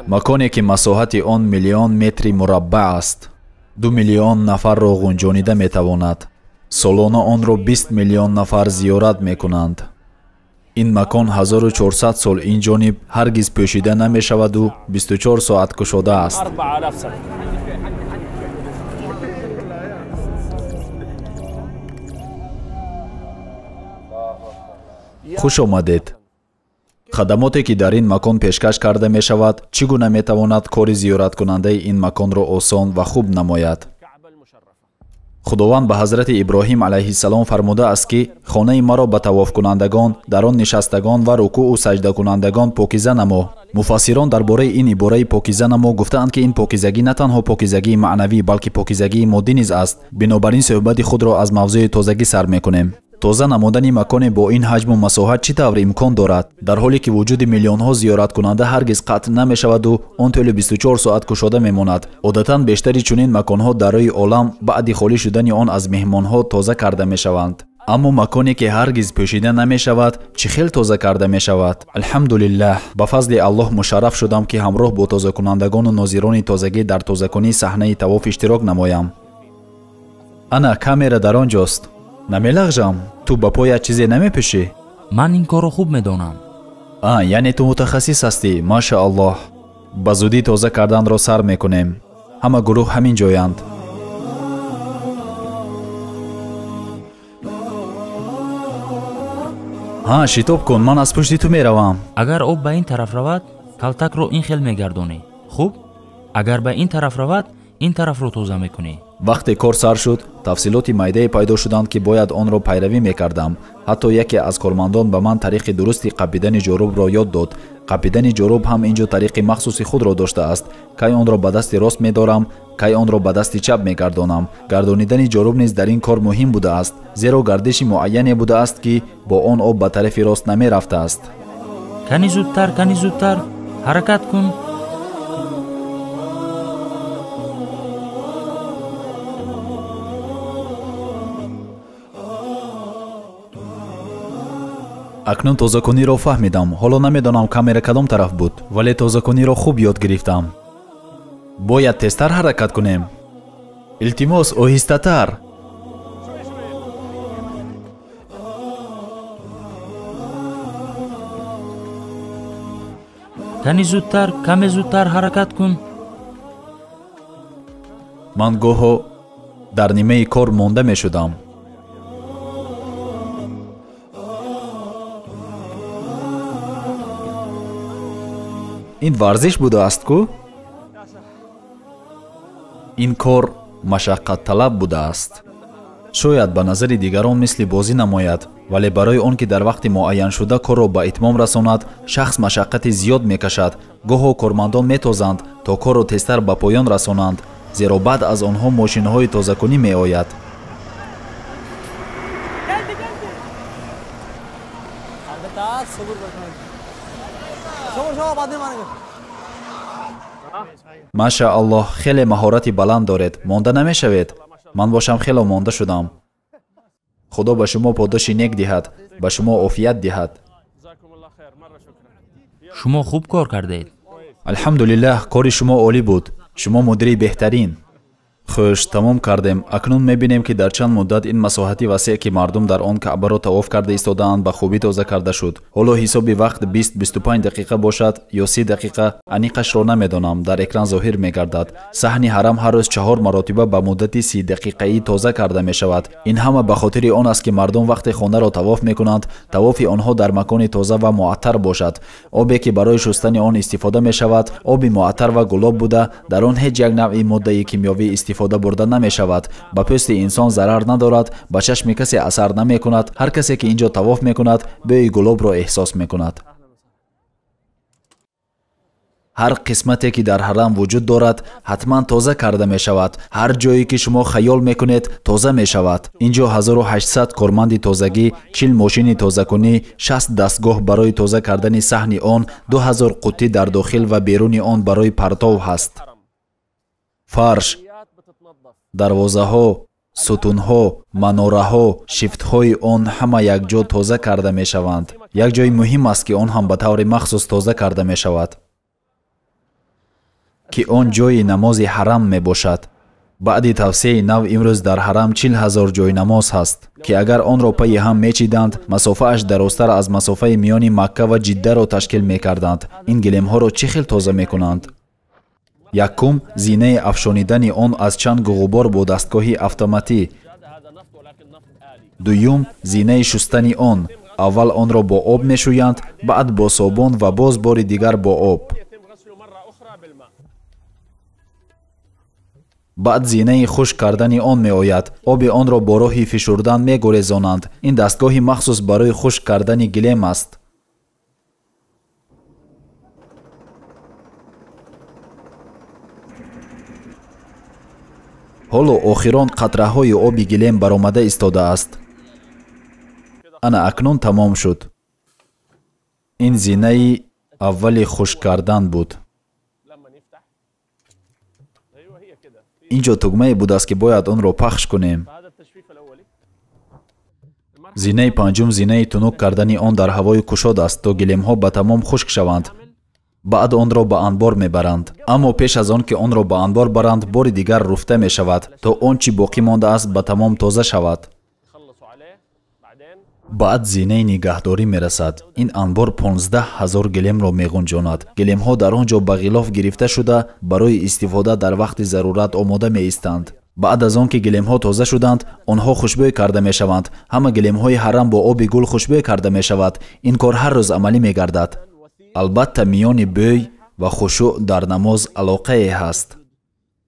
Маконе ки масоҳати он миллион метри мураббаъ аст, 2 миллион нафарро ғунҷонида метавонад. Солона онро 20 миллион нафар зиёрат мекунанд. Ин макон 1400 сол ин ҷониб ҳаргиз пӯшида намешаваду 24 соат кушода аст. Хуш омадед. Хадамоте ки дар ин макон пешкаш карда мешавад, чӣ гуна метавонад кори зиёраткунандаи ин маконро осон ва хуб намояд? Худованд ба ҳазрати Иброҳим алайҳиссалом фармудааст, ки хонаи маро ба тавофкунандагон, дар он нишастагон ва рукӯъу саҷдакунандагон покиза намо. Муфассирон дар бораи ин ибораи покиза намо гуфтаанд, ки ин покизагӣ на танҳо покизагии маънавӣ, балки покизагии моддӣ низ аст. Бинобар ин суҳбати худро аз мавзӯи тозагӣ сар мекунем. Тоза намудани маконе бо ин ҳаҷму масоҳат чӣ тавр имкон дорад, дар ҳоле ки вуҷуди миллионҳо зиёраткунанда ҳаргиз қатъ намешаваду он тӯли 24 соат кушода мемонад? Одатан бештари чунин маконҳо дар рӯи олам баъди холӣ шудани он аз меҳмонҳо тоза карда мешаванд. Аммо маконе ки ҳаргиз пӯшида намешавад, чӣ хел тоза карда мешавад? Алҳамдулиллаҳ, ба фазли Аллоҳ мушарраф шудам, ки ҳамроҳ бо тозакунандагону нозирони тозагӣ дар тозакунии саҳнаи тавоф иштирок намоям. Ана камера дар он ҷост. Намелағжам? Ту ба поят чизе намепӯшӣ? Ман ин корро хуб медонам. А, яъне ту мутахассис ҳастӣ. Машааллоҳ. Ба зудӣ тоза карданро сар мекунем. Ҳама гурӯҳ ҳамин ҷоянд. Ҳа, шитоб кун, ман аз пушти ту меравам. Агар об ба ин тараф равад, калтакро ин хел мегардонӣ. Хуб? Агар ба ин тараф равад, ин тарафро тоза мекунӣ. Вақте кор сар шуд, тафсилоти майдае пайдо шуданд, ки бояд онро пайравӣ мекардам. Ҳатто яке аз кормандон ба ман тариқи дурусти қапидани ҷорубро ёд дод. Қапидани ҷоруб ҳам инҷо тариқи махсуси худро доштааст. Кай онро ба дасти рост медорам, кай онро ба дасти чап мегардонам. Гардонидани ҷоруб низ дар ин кор муҳим будааст, зеро гардиши муайяне будааст, ки бо он об ба тарафи рост намерафтааст. Кани зудтар, кани зудтар, ҳаракат кун. Акнун тозакуниро фаҳмидам. Ҳоло намедонам камера кадом тараф буд, вале тозакуниро хуб ёд гирифтам. Бояд тезтар ҳаракат кунем. Илтимос, оҳистатар. Кани зудтар, каме зудтар ҳаракат кун. Ман гоҳо дар нимаи кор монда мешудам. Ин варзиш будааст ку? Ин кор машаққатталаб будааст. Шояд ба назари дигарон мисли бозӣ намояд, вале барои он ки дар вақти муайяншуда корро ба итмом расонад, шахс машаққати зиёд мекашад. Гоҳо кормандон метозанд, то корро тезтар ба поён расонанд, зеро баъд аз онҳо мошинҳои тозакунӣ меояд. Машааллоҳ, хеле маҳорати баланд доред. Монда намешавед? Ман бошам хело монда шудам. Худо ба шумо подоши нек диҳад, ба шумо офият диҳад. Шумо хуб кор кардед. Алҳамдулиллаҳ, кори шумо олӣ буд. Шумо мудири беҳтарин. Хуш, тамом кардем. Акнун мебинем, ки дар чанд муддат ин масоҳати васеъ, ки мардум дар он Каъбаро тавоф карда истодаанд, ба хубӣ тоза карда шуд. Ҳоло ҳисоби вақт 20-25 дақиқа бошад ё 30 дақиқа, аниқашро намедонам, дар экран зоҳир мегардад. Саҳни ҳарам ҳар рӯз 4 маротиба ба муддати 30 дақиқаӣ тоза карда мешавад. Ин ҳама ба хотири он аст, ки мардум вақте хонаро тавоф мекунанд, тавофи онҳо дар макони тоза ва муаттар бошад. Обе ки барои шустани он истифода мешавад, оби муаттар ва гулоб буда, дар он ҳеҷ як навъи моддаи кимиёвӣ истифода бурда намешавад. Ба пӯсти инсон зарар надорад, ба чашми касе асар намекунад. Ҳар касе ки инҷо тавоф мекунад, бӯи гулобро эҳсос мекунад. Ҳар қисмате ки дар ҳарам вуҷуд дорад, ҳатман тоза карда мешавад. Ҳар ҷое ки шумо хаёл мекунед, тоза мешавад. Инҷо 1800 корманди тозагӣ, 40 мошини тозакунӣ, 60 дастгоҳ барои тоза кардани саҳни он, 2000 қуттӣ дар дохил ва беруни он барои партов ҳаст. Фарш, дарвозаҳо, сутунҳо, манораҳо, шифтҳои он ҳама якҷо тоза карда мешаванд. Як ҷои муҳим аст, ки он ҳам ба таври махсус тоза карда мешавад. ки он ҷойи намози ҳарам мебошад. Баъди тавсеи нав имрӯз дар ҳарам 40 000 ҷойнамоз ҳаст, ки агар онро пайи ҳам мечиданд, масофааш дарозтар аз масофаи миёни Макка ва Ҷиддаро ташкил мекарданд. Ин гилемҳоро чӣ хел тоза мекунанд? Якум, зинаи афшонидани он аз чангу ғубор бо дастгоҳи автоматӣ. Дуюм, зинаи шустани он. Аввал онро бо об мешӯянд, баъд бо собун ва боз бори дигар бо об. Баъд зинаи хушк кардани он меояд. Оби онро бо роҳи фишурдан мегурезонанд. Ин дастгоҳи махсус барои хушк кардани гилем аст. Ҳоло охирон қатраҳои оби гилем баромада истодааст. Ана акнун тамом шуд. Ин зинаи аввали хушк кардан буд. Ин ҷо тугмае будааст, ки бояд онро пахш кунем. Зинаи панҷум зинаи тунук кардани он дар ҳавои кушод аст, то гилемҳо ба тамом хушк шаванд. Баъд онро ба анбор мебаранд. Аммо пеш аз он ки онро ба анбор баранд, бори дигар руфта мешавад, то он чӣ боқӣ мондааст ба тамом тоза шавад. Баъд зинаи нигаҳдорӣ мерасад. Ин анбор 15 000 гилемро меғунҷонад. Гилемҳо дар он ҷо ба ғилоф гирифта шуда, барои истифода дар вақти зарурат омода меистанд. Баъд аз он ки гилемҳо тоза шуданд, онҳо хушбӯй карда мешаванд. Ҳама гилемҳои ҳарам бо оби гул хушбӯй карда мешавад. Ин кор ҳар рӯз амалӣ мегардад. Албатта, миёни бӯй ва хушӯъ дар намоз алоқае ҳаст.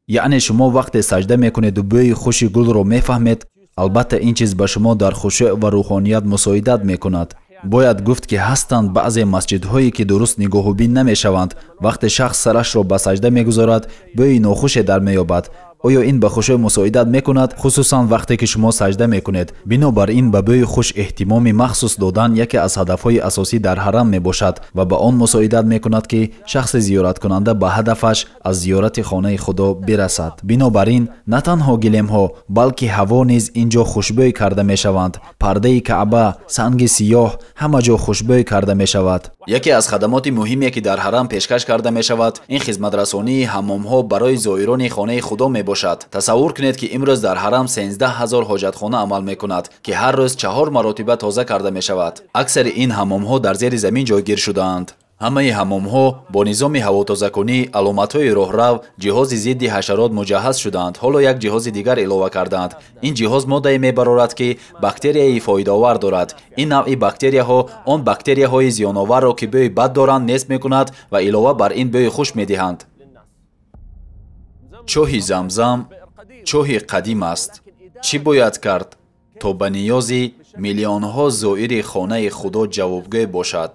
Яъне шумо вақте саҷда мекунеду бӯйи хуши гулро мефаҳмед, албатта ин чиз ба шумо дар хушӯъ ва рӯҳоният мусоидат мекунад. Бояд гуфт, ки ҳастанд баъзе масҷидҳое, ки дуруст нигоҳубин намешаванд. Вақте шахс сарашро ба саҷда мегузорад, бӯйи нохуше дар меёбад. Оё ин ба хушӯъ мусоидат мекунад, хусусан вақте ки шумо саҷда мекунед? Бинобар ин ба бӯйи хуш эҳтимоми махсус додан яке аз ҳадафҳои асосӣ дар ҳарам мебошад ва ба он мусоидат мекунад, ки шахси зиёраткунанда ба ҳадафаш аз зиёрати хонаи Худо бирасад. Бинобар ин на танҳо гилемҳо, балки ҳаво низ ин ҷо хушбӯй карда мешаванд. Пардаи Каъба, санги сиёҳ ҳама ҷо хушбӯй карда мешавад. Яке аз хадамоти муҳиме, ки дар ҳарам пешкаш карда мешавад, ин хизматрасонии ҳаммомҳо барои зоирони хонаи Худо мебошад. Тасаввур кунед, ки имрӯз дар ҳарам 13 000 ҳоҷатхона амал мекунад, ки ҳар рӯз 4 маротиба тоза карда мешавад. Аксари ин ҳаммомҳо дар зери замин ҷойгир шудаанд. Ҳамаи ҳаммомҳо бо низоми ҳавотозакунӣ, аломатҳои роҳрав, ҷиҳози зидди ҳашарот муҷаҳҳаз шудаанд. Ҳоло як ҷиҳози дигар илова кардаанд. Ин ҷиҳоз моддае мебарорад, ки бактерияи фоидаовар дорад. Ин навъи бактерияҳо он бактерияҳои зиёноварро, ки бӯи бад доранд, нест мекунад ва илова бар ин бӯи хуш медиҳанд. Чоҳи Замзам чоҳи қадим аст. Чӣ бояд кард, то ба ниёзи миллионҳо зоири хонаи Худо ҷавобгӯ бошад?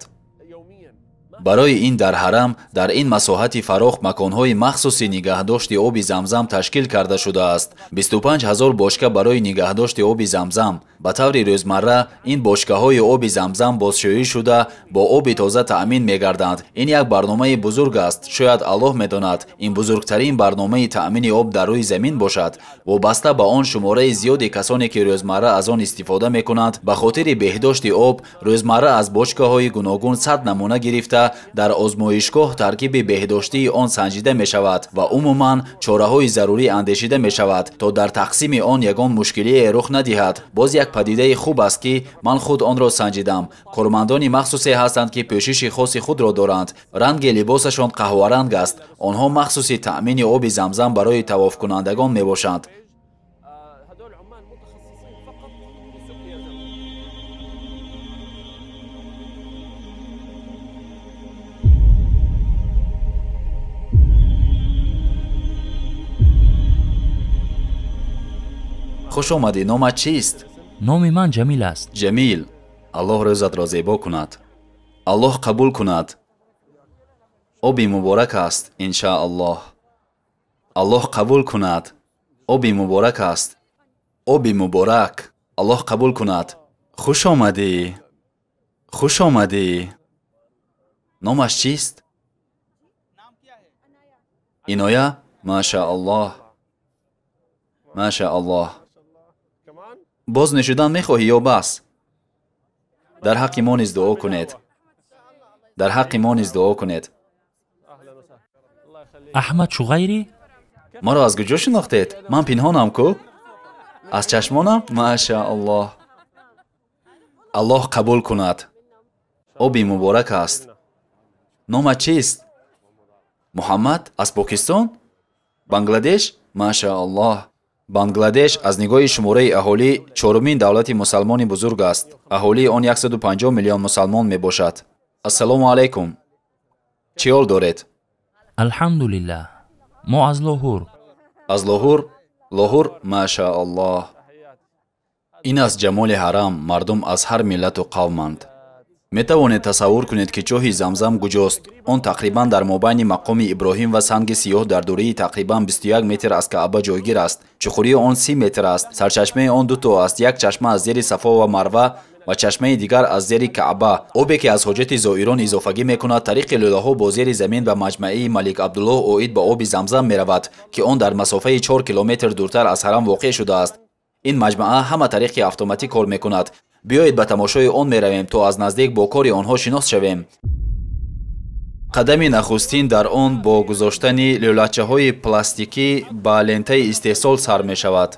Барои ин дар ҳарам дар ин масоҳати фарох маконҳои махсуси нигаҳдошти оби Замзам ташкил карда шудааст. 25 000 бочка барои нигаҳдошти оби Замзам. Ба таври рӯзмарра ин бочкаҳои оби Замзам бозшӯӣ шуда бо оби тоза таъмин мегарданд. Ин як барномаи бузург аст. Шояд Аллоҳ медонад, ин бузургтарин барномаи таъмини об дар рӯи замин бошад. Вобаста ба он шумораи зиёди касоне, ки рӯзмарра аз он истифода мекунанд, ба хотири беҳдошти об рӯзмарра аз бочкаҳои гуногун 100 намуна гирифта дар озмоишгоҳ таркиби беҳдоштии он санҷида мешавад ва умуман чораҳои зарурӣ андешида мешавад, то дар тақсими он ягон мушкилие рух надиҳад. Боз як падидаи хуб аст, ки ман худ онро санҷидам. Кормандони махсусе ҳастанд, ки пӯшиши хоси худро доранд. Ранги либосашон қаҳваранг аст. Онҳо махсуси таъмини оби Замзам барои тавофкунандагон мебошанд. Хуш омадӣ. Номат чист? Номи ман Ҷамил аст. Ҷамил, Аллоҳ рӯзатро зебо кунад. Аллоҳ қабул кунад. Оби муборак аст, иншааллоҳ. Аллоҳ қабул кунад. Оби муборак аст. Оби муборак. Аллоҳ қабул кунад. Хуш омадӣ. Хуш омадӣ. Номаш чист? Иноя? Машааллоҳ. Машааллоҳ. Боз нӯшидан мехоҳӣ ё бас? Дар ҳаққи мо низ дуо кунед. Дар ҳаққи мо низ дуо кунед. Аҳмад Шуғайрӣ? Маро аз куҷо шинохтед? Ман пинҳонам ку? Аз чашмонам? Машааллоҳ. Аллоҳ қабул кунад. Оби муборак аст. Номат чист? Муҳаммад? Аз Покистон? Бангладеш? Машааллоҳ. Бангладеш аз нигоҳи шумораи аҳолӣ чорумин давлати мусалмони бузург аст. Аҳолии он 150 миллион мусалмон мебошад. Ассалому алайкум. Чӣ ҳол доред? Алҳамдулиллаҳ. Мо аз Лоҳур. Аз Лоҳур? Лоҳур? Машааллоҳ. Ин аст ҷамоли ҳарам. Мардум аз ҳар миллату қавманд. Метавонед тасаввур кунед, ки чоҳи Замзам куҷост. Он тақрибан дар мобайни мақоми Иброҳим ва санги сиёҳ дар дурии тақрибан 21 метр аз Каъба ҷойгир аст. Чуқурии он 30 метр аст. Сарчашмаи он дуто аст. Як чашма аз зери Сафо ва Марва ва чашмаи дигар аз зери Каъба. Обе ки аз ҳоҷати зоирон изофагӣ мекунад, тариқи лӯлаҳо бо зери замин ба маҷмаи Малик Абдуллоҳ оид ба оби Замзам меравад, ки он дар масофаи 4 километр дуртар аз ҳарам воқеъ шудааст. Ин маҷмаа ҳама тариқи автоматӣ кор мекунад. Биёед ба тамошои он меравем, то аз наздик бо кори онҳо шинос шавем. Қадами нахустин дар он бо гузоштани лӯлачаҳои пластикӣ ба лентаи истеҳсол сар мешавад.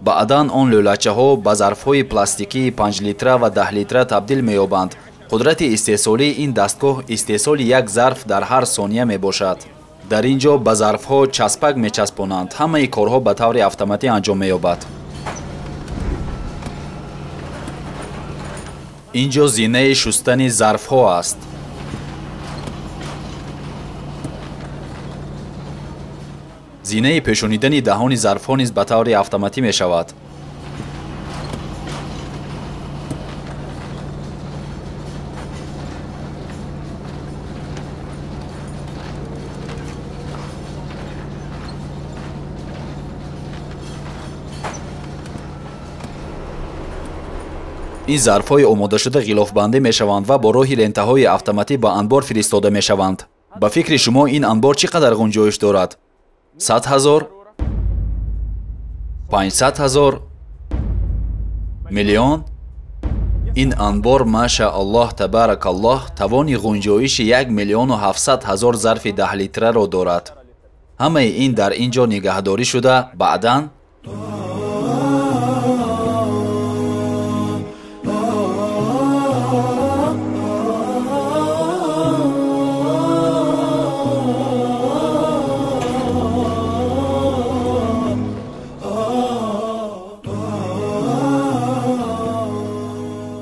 Баъдан он лӯлачаҳо ба зарфҳои пластикии 5 литра ва 10 литра табдил меёбанд. Қудрати истеҳсолии ин дастгоҳ истеҳсоли як зарф дар ҳар сония мебошад. Дар ин ҷо ба зарфҳо часпак мечаспонанд. Ҳамаи корҳо ба таври автоматӣ анҷом меёбад. Ин ҷо зинаи шустани зарфҳо аст. Зинаи пешонидани даҳони зарфҳо низ ба таври автоматӣ мешавад. Ин зарфҳои омодашуда ғилофбандӣ мешаванд ва бо роҳи лентаҳои автоматӣ ба анбор фиристода мешаванд. Ба фикри шумо ин анбор чӣ қадар ғунҷоиш дорад? 100 000? 500 000? Миллион? Ин анбор, машааллоҳ табаракаллоҳ, тавони ғунҷоиши 1 700 000 зарфи 10 литраро дорад. Ҳамаи ин дар ин ҷо нигаҳдорӣ шуда, баъдан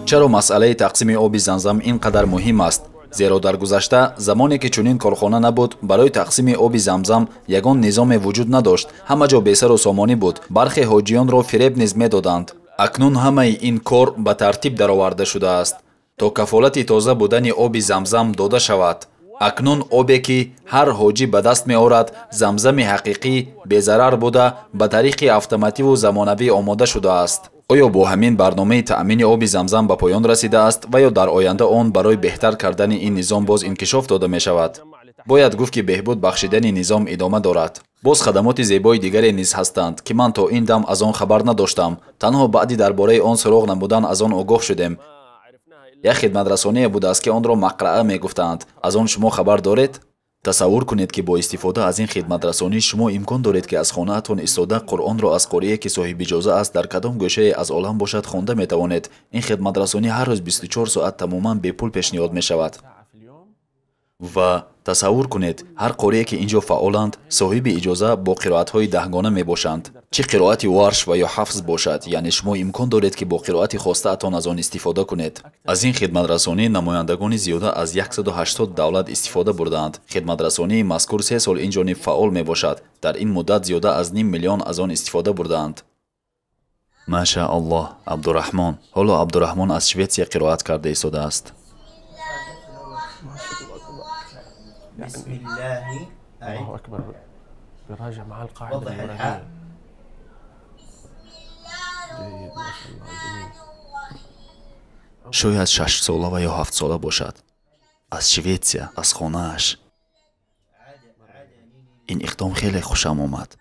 Чаро масъалаи тақсими оби Замзам ин қадар муҳим аст? Зеро дар гузашта, замоне ки чунин корхона набуд, барои тақсими оби Замзам ягон низоме вуҷуд надошт. Ҳама ҷо бесару сомонӣ буд. Бархе ҳоҷиёнро фиреб низ медоданд. Акнун ҳамаи ин кор ба тартиб дароварда шудааст, то кафолати тоза будани оби Замзам дода шавад. Акнун обе ки ҳар ҳоҷӣ ба даст меорад, замзами ҳақиқӣ безарар буда, ба тариқи автомативу замонавӣ омода шудааст. Оё бо ҳамин барномаи таъмини оби Замзам ба поён расидааст ва ё дар оянда он барои беҳтар кардани ин низом боз инкишоф дода мешавад? Бояд гуфт, ки беҳбуд бахшидани низом идома дорад. Боз хадамоти зебои дигаре низ ҳастанд, ки ман то ин дам аз он хабар надоштам. Танҳо баъди дар бораи он суроғ намудан аз он огоҳ шудем. Як хидматрасоние будааст, ки онро мақраа мегуфтанд. Аз он шумо хабар доред? Тасаввур кунед, ки бо истифода аз ин хидматрасонӣ шумо имкон доред, ки аз хонаатон истода Қуръонро аз қорие, ки соҳибиҷоза аст, дар кадом гӯшае аз олам бошад, хонда метавонед. Ин хидматрасонӣ ҳар рӯз 24 соат тамоман бепул пешниҳод мешавад. Ва тасаввур кунед, ҳар қорие, ки ин ҷо фаъоланд, соҳиби иҷоза бо қироатҳои даҳгона мебошанд. Чӣ қироати варш ва ё ҳафз бошад, яъне шумо имкон доред, ки бо қироати хостаатон аз он истифода кунед. Аз ин хидматрасонӣ намояндагони зиёда аз 180 давлат истифода бурдаанд. Хидматрасонии мазкур 3 сол инҷониб фаъол мебошад. Дар ин муддат зиёда аз 0,5 миллион аз он истифода бурдаанд. Машааллоҳ, Абдураҳмон. Ҳоло Абдураҳмон аз Шветсия қироат карда истодааст. بسم الله. الله أكبر. بيراجع مع القاعدة وضح الحاء. جيد ما شاء الله جميل. Шояд 6 сола ва ё 7 сола бошад. Аз Шветсия, аз хонааш. Ин иқдом хеле хушам омад.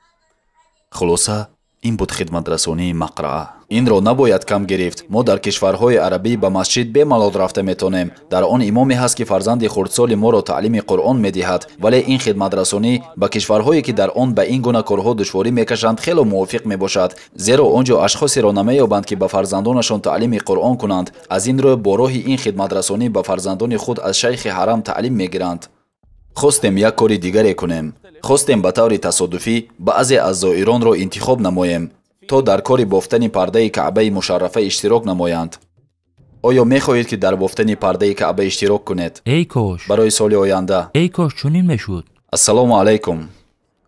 Хулоса, Ин буд хидматрасонии мақраа. Инро набояд кам гирифт. Мо дар кишварҳои арабӣ ба масҷид бемалол рафта метонем. Дар он имоме ҳаст, ки фарзанди хурдсоли моро таълими Қуръон медиҳад. Вале ин хидматрасонӣ ба кишварҳое, ки дар он ба ин гуна корҳо душворӣ мекашанд, хело мувофиқ мебошад. Зеро он ҷо ашхосеро намеёбанд, ки ба фарзандонашон таълими Қуръон кунанд. Аз ин рӯ бо роҳи ин хидматрасонӣ ба фарзандони худ аз шайхи ҳарам таълим мегиранд. Хостем як кори дигаре кунем. Хостем ба таври тасодуфӣ баъзе аз зоиронро интихоб намоем, то дар кори бофтани пардаи Каъбаи мушаррафа иштирок намоянд. Оё мехоҳед, ки дар бофтани пардаи Каъба иштирок кунед? Эй кош! Барои соли оянда. Эй кош чунин мешуд. Ассалому алайкум.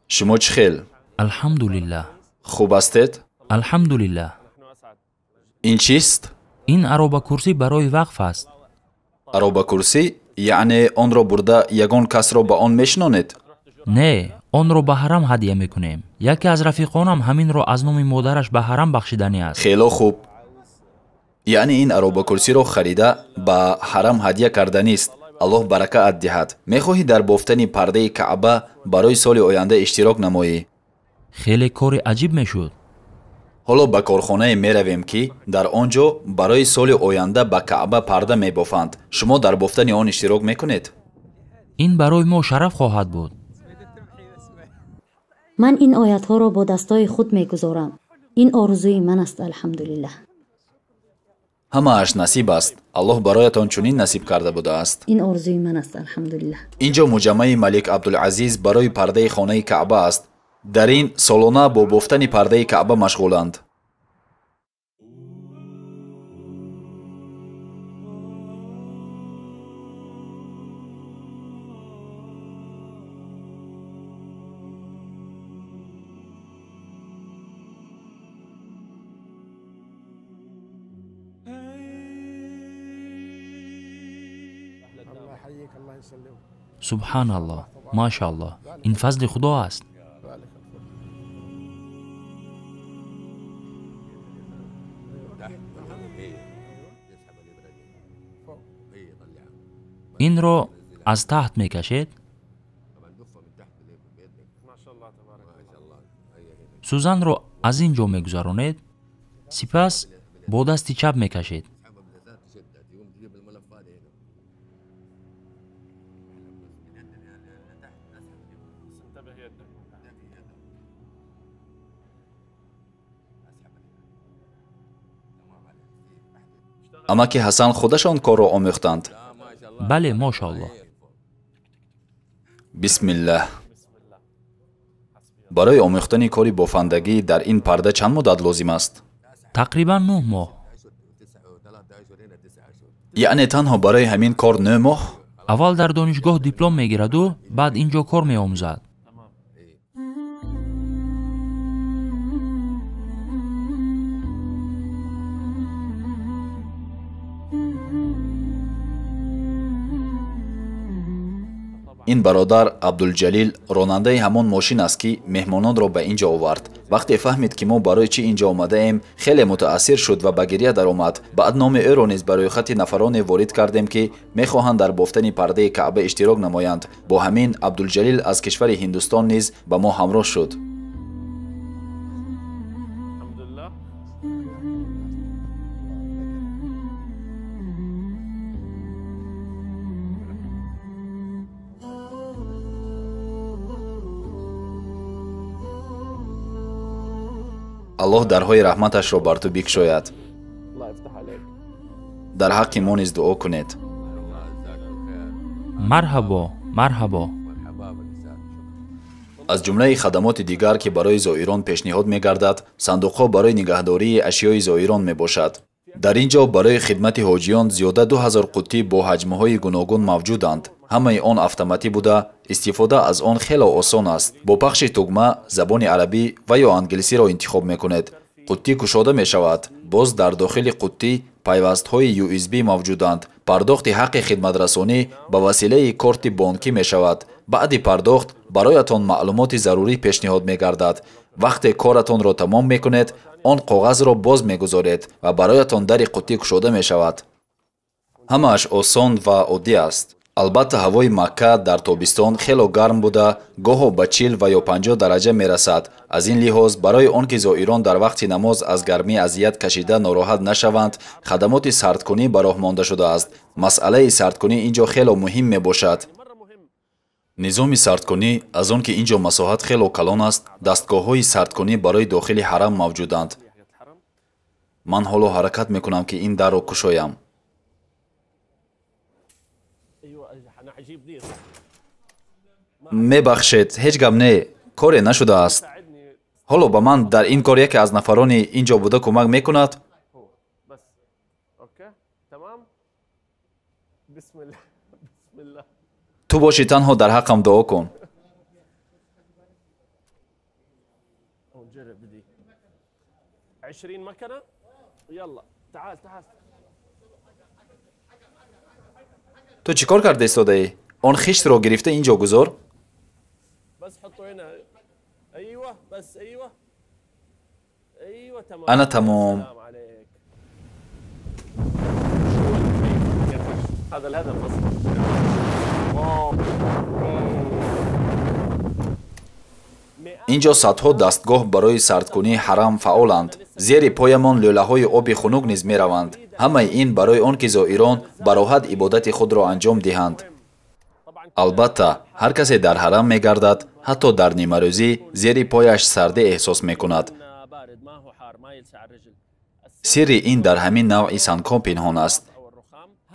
Шумо чӣ хел? Алҳамдулиллаҳ. Хуб ҳастед? Алҳамдулиллаҳ. Ин чист? Ин аробакурсӣ барои вақф аст. Аробакурсӣ? Яъне онро бурда ягон касро ба он мешинонед? Не, онро ба ҳарам ҳадя мекунем. Яке аз рафиқонам ҳаминро аз номи модараш ба ҳарам бахшиданӣ аст. Хело хуб. Яъне ин аробакурсиро харида ба ҳарам ҳадя карданист. Аллоҳ баракаат диҳад. Мехоҳӣ дар бофтани пардаи Каъба барои соли оянда иштирок намоӣ? Хеле кори аҷиб мешуд. Ҳоло ба корхонае меравем, ки дар он ҷо барои соли оянда ба Каъба парда мебофанд. Шумо дар бофтани он иштирок мекунед? Ин барои мо шараф хоҳад буд. Ман ин оятҳоро бо дастои худ мегузорам. Ин орзуи ман аст, алҳамдулиллаҳ. Ҳамааш насиб аст. Аллоҳ бароятон чунин насиб карда будааст. Ин орзуи ман аст, алҳамдулиллаҳ. Ин ҷо муҷаммаи Малик Абдулазиз барои пардаи хонаи Каъба аст. Дар ин солона бо бофтани пардаи Каъба машғуланд. Субҳаналлоҳ, машааллоҳ, ин фазли Худо аст. Инро аз таҳт мекашед? Сӯзанро аз ин ҷо мегузаронед, сипас бо дасти чап мекашед. Амаки Ҳасан худашон корро омӯхтанд. Бале, мошааллоҳ. Бисмиллаҳ. Барои омӯхтани кори бофандагӣ дар ин парда чанд муддат лозим аст? Тақрибан 9 моҳ. Яъне танҳо барои ҳамин кор 9 моҳ? Аввал дар донишгоҳ диплом мегираду, баъд ин ҷо кор меомӯзад. Ин бародар Абдулҷалил ронандаи ҳамон мошин аст, ки меҳмононро ба ин ҷо овард. Вақте фаҳмид, ки мо барои чӣ ин ҷо омадаем, хеле мутаассир шуд ва ба гиря даромад. Баъд номи ӯро низ ба рӯйхати нафароне ворид кардем, ки мехоҳанд дар бофтани пардаи Каъба иштирок намоянд. Бо ҳамин Абдулҷалил аз кишвари Ҳиндустон низ ба мо ҳамроҳ шуд. Аллоҳ дарҳои раҳматашро бар ту бикшояд. Дар ҳаққи мо низ дуо кунед. Марҳабо, марҳабо. Аз ҷумлаи хадамоти дигар, ки барои зоирон пешниҳод мегардад, сандуқҳо барои нигаҳдории ашёи зоирон мебошад. Дар ин ҷо барои хидмати ҳоҷиён зиёда 2000 қуттӣ бо ҳаҷмҳои гуногун мавҷуданд. Ҳамаи он автоматӣ буда, истифода аз он хело осон аст. Бо пахши тугма забони арабӣ ва ё англисиро интихоб мекунед. Қуттӣ кушода мешавад. Боз дар дохили қуттӣ пайвастҳои USB мавҷуданд. Пардохти ҳаққи хидматрасонӣ ба василаи корти бонкӣ мешавад. Баъди пардохт бароятон маълумоти зарурӣ пешниҳод мегардад. Вақте коратонро тамом мекунед, он коғазро боз мегузоред ва бароятон дари қуттӣ кушода мешавад. Ҳамааш осон ва оддӣ аст. Албатта, ҳавои Макка дар тобистон хело гарм буда, гоҳо ба 40 ва ё 50 дараҷа мерасад. Аз ин лиҳоз, барои он ки зоирон дар вақти намоз аз гармӣ азият кашида нороҳат нашаванд, хадамоти сардкунӣ ба роҳ монда шудааст. Масъалаи сардкунӣ ин ҷо хело муҳим мебошад. Низоми сардкунӣ, аз он ки ин ҷо масоҳат хело калон аст, дастгоҳҳои сардкунӣ барои дохили ҳарам мавҷуданд. Ман ҳоло ҳаракат мекунам, ки ин дарро кушоям. Мебахшед, ҳеҷ гап не, коре нашудааст. Ҳоло ба ман дар ин кор яке аз нафарони ин ҷо буда кӯмак мекунад? Ту бошӣ, танҳо дар ҳаққам дуо кун. Ту чӣ кор карда истодаӣ? Он хиштро гирифта ин ҷо гузор. Ана тамом. Ин ҷо садҳо дастгоҳ барои сардкунии ҳарам фаъоланд. Зери поямон лӯлаҳои оби хунук низ мераванд. Ҳамаи ин барои он ки зоирон бароҳат ибодати худро анҷом диҳанд. Албатта, ҳар касе дар ҳарам мегардад, ҳатто дар нимарӯзӣ зери пояш сардӣ эҳсос мекунад. Сирри ин дар ҳамин навъи сангҳо пинҳон аст.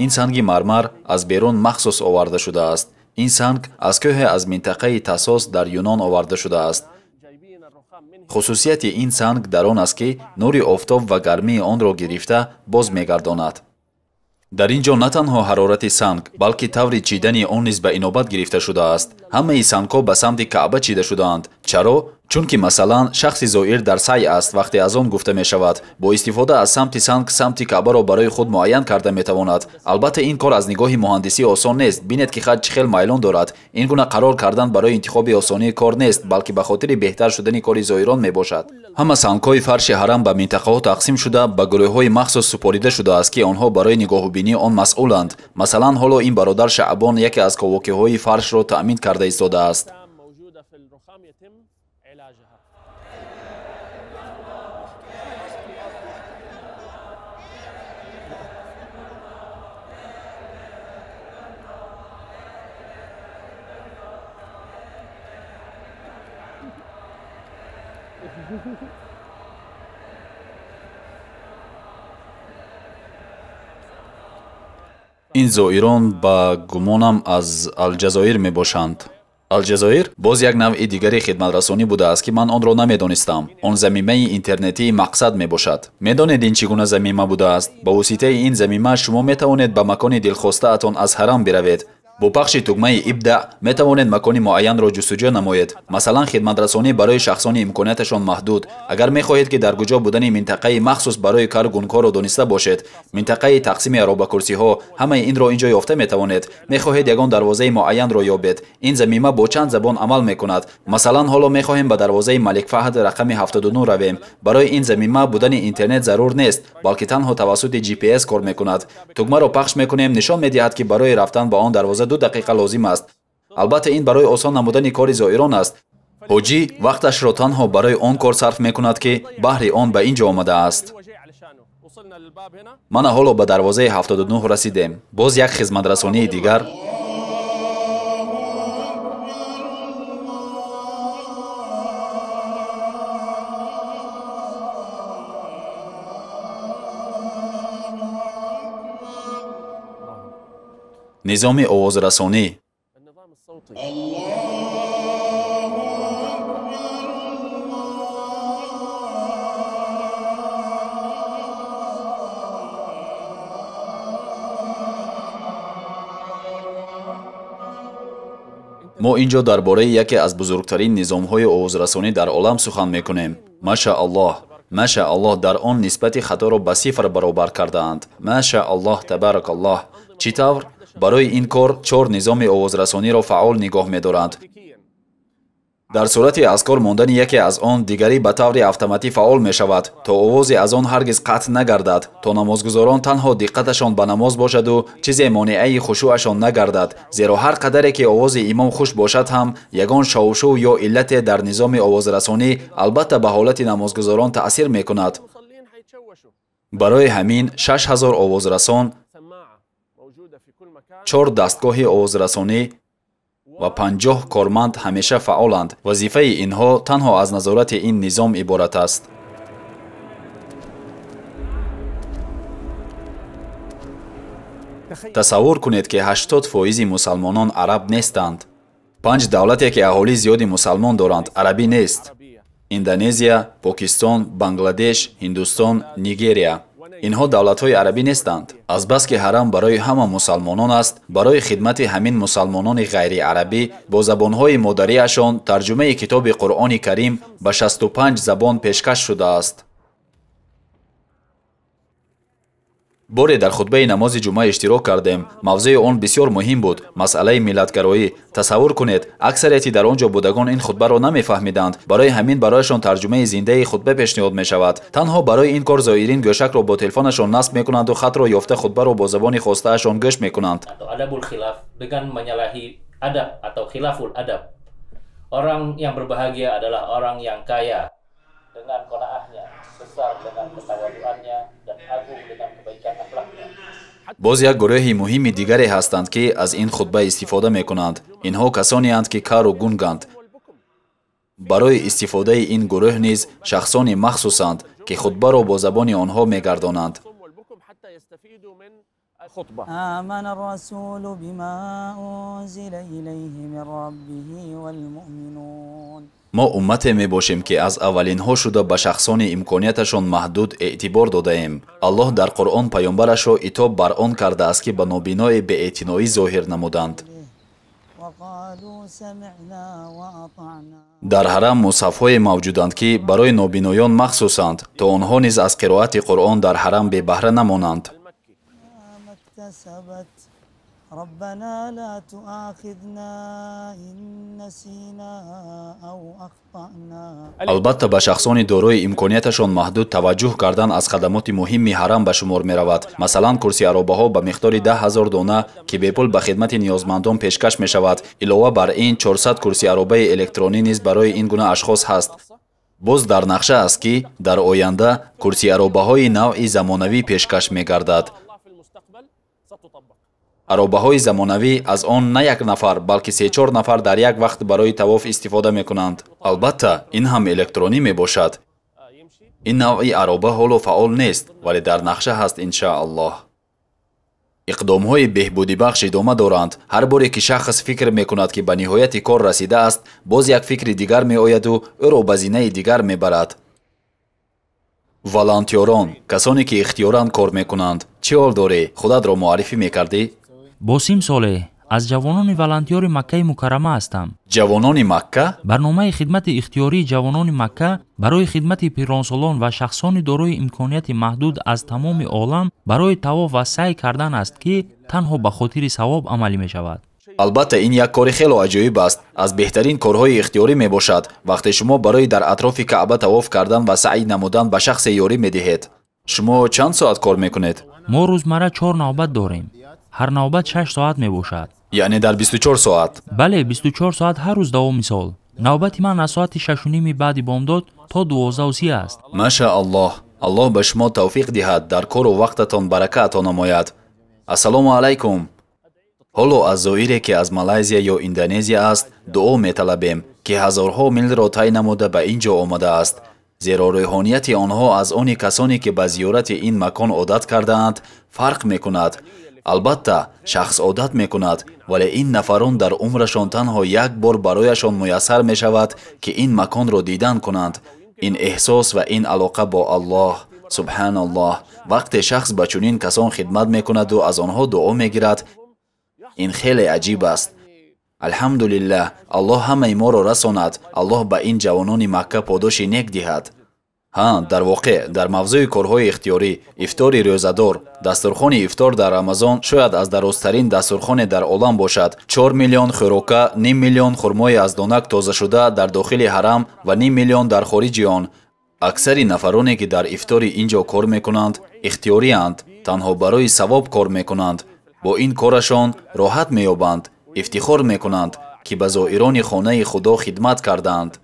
Ин санги мармар аз берун махсус оварда шудааст. Ин санг аз кӯҳе аз минтақаи Тасос дар Юнон оварда шудааст. Хусусияти ин санг дар он аст, ки нури офтоб ва гармии онро гирифта боз мегардонад. Дар ин ҷо на танҳо ҳарорати санг, балки таври чидани он низ ба инобат гирифта шудааст. Ҳамаи сангҳо ба самти Каъба чида шудаанд. Чаро? Чунки масалан, шахси зоир дар сай аст, вақте аз он гуфта мешавад. Бо истифода аз самти санг самти Каъбаро барои худ муайян карда метавонад. Албатта, ин кор аз нигоҳи муҳандисӣ осон нест. Бинед, ки хат чӣ хел майлон дорад. Ин гуна қарор кардан барои интихоби осонии кор нест, балки ба хотири беҳтар шудани кори зоирон мебошад. Ҳама сангҳои фарши ҳарам ба минтақаҳо тақсим шуда, ба гурӯҳҳои махсус супорида шудааст, ки онҳо барои нигоҳубинии он масъуланд. Масалан, ҳоло ин бародар Шаъбон яке аз ковокиҳои фаршро таъмин карда истодааст. Ин зоирон ба гумонам аз Алҷазоир мебошанд. Алҷазоир боз як навъи дигари хидматрасонӣ будааст, ки ман онро намедонистам. Он замимаи интернетии мақсад мебошад. Медонед ин чӣ гуна замима будааст? Ба воситаи ин замима шумо метавонед ба макони дилхостаатон аз ҳарам биравед. Бо пахши тугмаи ибдаъ метавонед макони муайянро ҷустуҷӯ намоед. Масалан, хидматрасонӣ барои шахсони имконияташон маҳдуд. Агар мехоҳед, ки дар куҷо будани минтақаи махсус барои кар гункорро дониста бошед, минтақаи тақсими аробакурсиҳо, ҳамаи инро ин ҷо ёфта метавонед. Мехоҳед ягон дарвозаи муайянро ёбед. Ин замима бо чанд забон амал мекунад. Масалан, ҳоло мехоҳем ба дарвозаи Малик Фаҳд рақами 79 равем. Барои ин замима будани интернет зарур нест, балки танҳо тавассути GPS кор мекунад. Тугмаро пахш мекунем, нишон медиҳад, ки барои рафтан ба он дарвоза 2 дақиқа лозим аст. Албатта, ин барои осон намудани кори зоирон аст. Ҳоҷӣ вақташро танҳо барои он кор сарф мекунад, ки баҳри он ба ин ҷо омадааст. Мана ҳоло ба дарвозаи 79 расидем. Боз як хизматрасонии дигар. Низоми овозрасонӣ. Мо ин ҷо дар бораи яке аз бузургтарин низомҳои овозрасонӣ дар олам сухан мекунем. Машааллоҳ, машааллоҳ, дар он нисбати хаторо ба сифр баробар кардаанд. Машааллоҳ, табаракаллоҳ. Чӣ тавр? Барои ин кор 4 низоми овозрасониро фаъол нигоҳ медоранд. Дар сурати аз кор мондани яке аз он, дигарӣ ба таври автоматӣ фаъол мешавад, то овози аз он ҳаргиз қатъ нагардад, то намозгузорон танҳо диққаташон ба намоз бошаду чизе монеаи хушӯъашон нагардад. Зеро ҳар қадаре ки овози имом хуш бошад ҳам, ягон шовшув ё иллате дар низоми овозрасонӣ албатта ба ҳолати намозгузорон таъсир мекунад. Барои ҳамин 6000 овозрасон, 4 дастгоҳи овозрасонӣ ва 50 корманд ҳамеша фаъоланд. Вазифаи инҳо танҳо аз назорати ин низом иборат аст. Тасаввур кунед, ки 80% мусалмонон араб нестанд. 5 давлате, ки аҳолии зиёди мусалмон доранд, арабӣ нест: Индонезия, Покистон, Бангладеш, Ҳиндустон, Нигерия. Инҳо давлатҳои арабӣ нестанд. Азбаски ҳарам барои ҳама мусалмонон аст, барои хидмати ҳамин мусалмонони ғайриарабӣ бо забонҳои модариашон тарҷумаи китоби Қуръони Карим ба 65 забон пешкаш шудааст. Боре дар хутбаи намози ҷумъа иштирок кардем. Мавзӯи он бисёр муҳим буд – масъалаи миллатгароӣ. Тасаввур кунед, аксарияти дар он ҷо будагон ин хутбаро намефаҳмиданд. Барои ҳамин барояшон тарҷумаи зиндаи хутба пешниҳод мешавад. Танҳо барои ин кор зоирин гӯшакро бо телефонашон насб мекунанду хатро ёфта хутбаро бо забони хостаашон гӯш мекунанд. Боз як гурӯҳи муҳими дигаре ҳастанд, ки аз ин хутба истифода мекунанд. Инҳо касонеанд, ки кару гунганд. Барои истифодаи ин гурӯҳ низ шахсони махсусанд, ки хутбаро бо забони онҳо мегардонанд. Мо уммате мебошем, ки аз аввалинҳо шуда ба шахсони имконияташон маҳдуд эътибор додаем. Аллоҳ дар Қуръон паёмбарашро итоб бар он кардааст, ки ба нобиное беэътиноӣ зоҳир намуданд. Дар ҳарам мусҳафҳое мавҷуданд, ки барои нобиноён махсусанд, то онҳо низ аз қироати Қуръон дар ҳарам бебаҳра намонанд. ربنا لا تؤاخذنا إن نسينا أو أخطأنا. Албатта, ба шахсони дорои имконияташон маҳдуд таваҷҷӯҳ кардан аз хадамоти муҳимми ҳарам ба шумор меравад. Масалан, курсиаробаҳо ба миқдори 10 000 дона, ки бепул ба хидмати ниёзмандон пешкаш мешавад. Илова бар ин, 400 курсиаробаи электронӣ низ барои ин гуна ашхос ҳаст. Боз дар нақша аст, ки дар оянда курсиаробаҳои навъи замонавӣ пешкаш мегардад. Аробаҳои замонавӣ аз он на як нафар, балки 3-4 нафар дар як вақт барои тавоф истифода мекунанд. Албатта, ин ҳам электронӣ мебошад. Ин навъи ароба ҳоло фаъол нест, вале дар нақша ҳаст, иншааллоҳ. Иқдомҳои беҳбудибахш идома доранд. Ҳар боре ки шахс фикр мекунад, ки ба ниҳояти кор расидааст, боз як фикри дигар меояду ӯро ба зинаи дигар мебарад. Волонтёрон, касоне ки ихтиёран кор мекунанд. Чӣ ҳол дорӣ? Худатро муаррифӣ мекардӣ? Босим Солеҳ, аз ҷавонони волонтёри Маккаи Мукаррама ҳастам. Ҷавонони Макка? Барномаи хидмати ихтиёрии ҷавонони Макка барои хидмати пиронсолон ва шахсони дорои имконияти маҳдуд аз тамоми олам барои тавоф ва саъй кардан аст, ки танҳо ба хотири савоб амалӣ мешавад. Албатта, ин як кори хело аҷоиб аст. Аз беҳтарин корҳои ихтиёрӣ мебошад, вақте шумо барои дар атрофи Каъба тавоф кардан ва саъй намудан ба шахсе ёрӣ медиҳед. Шумо чанд соат кор мекунед? Мо рӯзмарра 4 навбат дорем. Ҳар навбат 6 соат мебошад. Яъне дар 24 соат? Бале, 24 соат ҳар рӯз давоми сол. Навбати ман аз соати 6:30 баъди бомдод то 12:30 аст. Машааллоҳ. Аллоҳ ба шумо тавфиқ диҳад, дар кору вақтатон барака ато намояд. Ассалому алайкум. Ҳоло аз зоире, ки аз Малайзия ё Индонезия аст, дуо металабем, ки ҳазорҳо милро тай намуда ба ин ҷо омадааст. Зеро рӯҳонияти онҳо аз они касоне, ки ба зиёрати ин макон одат кардаанд, фарқ мекунад. Албатта, шахс одат мекунад, вале ин нафарон дар умрашон танҳо як бор барояшон муяссар мешавад, ки ин маконро дидан кунанд. Ин эҳсос ва ин алоқа бо Аллоҳ. Субҳаналлоҳ. Вақте шахс ба чунин касон хидмат мекунаду аз онҳо дуо мегирад, ин хеле аҷиб аст. Алҳамдулиллаҳ, Аллоҳ ҳамаи моро расонад. Аллоҳ ба ин ҷавонони Макка подоши нек диҳад. Ҳа, дар воқеъ, дар мавзӯи корҳои ихтиёрӣ, ифтори рӯзадор, дастурхони ифтор дар Рамазон шояд аз дарозтарин дастурхоне дар олам бошад. 4 миллион хӯрока, ним миллион хурмои аз донак тозашуда дар дохили ҳарам ва ним миллион дар хориҷи он. Аксари нафароне, ки дар ифтори ин ҷо кор мекунанд, ихтиёриянд, танҳо барои савоб кор мекунанд. Бо ин корашон роҳат меёбанд, ифтихор мекунанд, ки ба зоирони хонаи Худо хидмат кардаанд.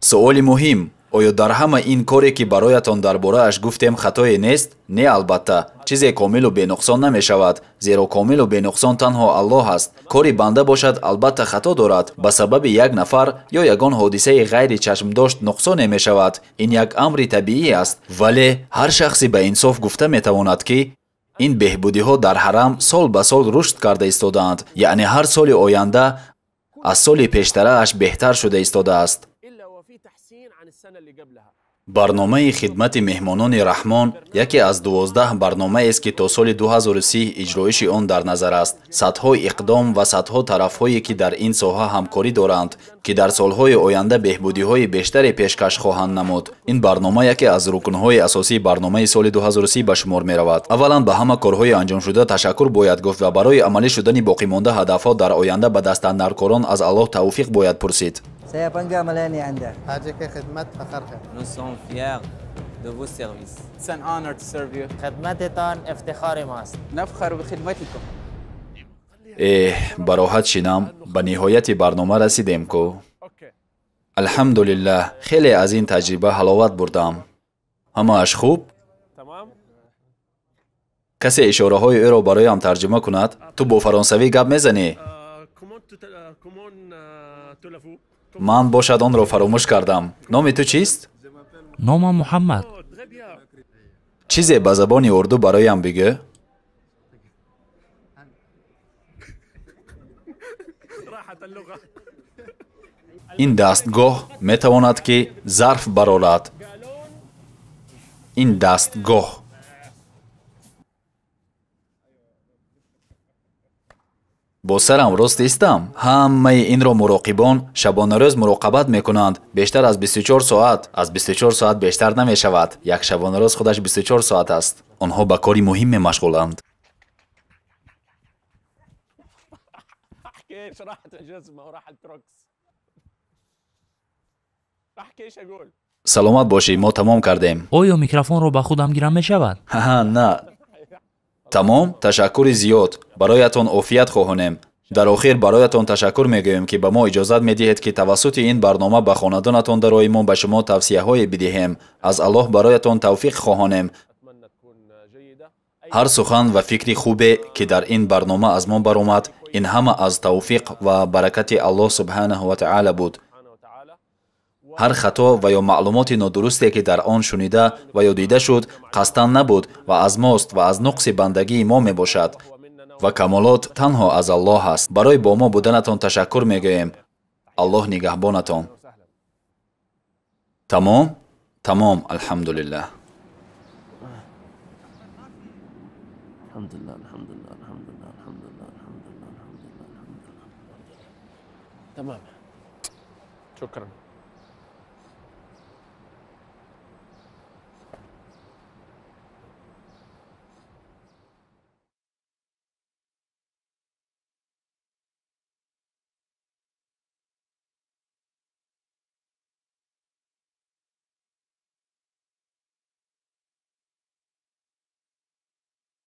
Суоли муҳим: оё дар ҳама ин коре, ки бароятон дар борааш гуфтем, хатое нест? Не, албатта, чизе комилу бенуқсон намешавад, зеро комилу бенуқсон танҳо Аллоҳ аст. Кори банда бошад, албатта хато дорад. Ба сабаби як нафар ё ягон ҳодисаи ғайри чашмдошт нуқсоне мешавад. Ин як амри табиӣ аст. Вале ҳар шахсе ба инсоф гуфта метавонад, ки ин беҳбудиҳо дар ҳарам сол ба сол рушд карда истодаанд, яъне ҳар соли оянда аз соли пештарааш беҳтар шуда истодааст. Барномаи хидмати меҳмонони Раҳмон яке аз 12 барномаест, ки то соли 2030 иҷроиши он дар назар аст. Садҳо иқдом ва садҳо тарафҳое, ки дар ин соҳа ҳамкорӣ доранд, ки дар солҳои оянда беҳбудиҳои бештаре пешкаш хоҳанд намуд. Ин барнома яке аз рукнҳои асосии барномаи соли 2030 ба шумор меравад. Аввалан ба ҳама корҳои анҷомшуда ташаккур бояд гуфт ва барои амалӣ шудани боқимонда ҳадафҳо дар оянда ба дастандаркорон аз Аллоҳ тавфиқ бояд пурсид. Nous sommes fiers de vos services. It's an honor to serve you. خدمتتان افتخار ماست. نفخر بخدمتكم. Эҳ, бароҳат шинам, ба ниҳояти барнома расидем ку. Алҳамдулиллаҳ, хеле аз ин таҷриба ҳаловат бурдам. Ҳамааш хуб? Касе ишораҳои ӯро бароям тарҷума кунад? Ту бо фаронсавӣ гап мезанӣ? Ман бошад онро фаромӯш кардам. Номи ту чист? Номам Муҳаммад. Чизе ба забони урду бароям бигӯ. Ин дастгоҳ метавонад, ки зарф барорад. Ин дастгоҳ бо сарам рост истам. Ҳамаи инро муроқибон шабонарӯз муроқабат мекунанд. Бештар аз 24 соат. Аз 24 соат бештар намешавад. Як шабонарӯз худаш 24 соат аст. Онҳо ба кори муҳиме машғуланд. Саломат бошӣ, мо тамом кардем. Оё микрофонро ба худам гирам мешавад? Ҳа, на. Тамом, ташаккури зиёд. Бароятон офият хоҳонем. Дар охир бароятон ташаккур мегӯем, ки ба мо иҷозат медиҳед, ки тавассути ин барнома ба хонадонатон дарои мо ба шумо тавсияҳое бидиҳем. Аз Аллоҳ бароятон тавфиқ хоҳонем. Ҳар сухан ва фикри хубе, ки дар ин барнома аз мо баромад, ин ҳама аз тавфиқ ва баракати Аллоҳ субҳанаҳу ва таъала буд. Ҳар хато ва ё маълумоти нодурусте, ки дар он шунида ва ё дида шуд, қасдан набуд ва аз мост ва аз нуқси бандагии мо мебошад. Ва камолот танҳо аз Аллоҳ аст. Барои бо мо буданатон ташаккур мегӯем. Аллоҳ нигаҳбонатон. Тамом? Тамом, алҳамдулиллаҳ. تمام. شكرا.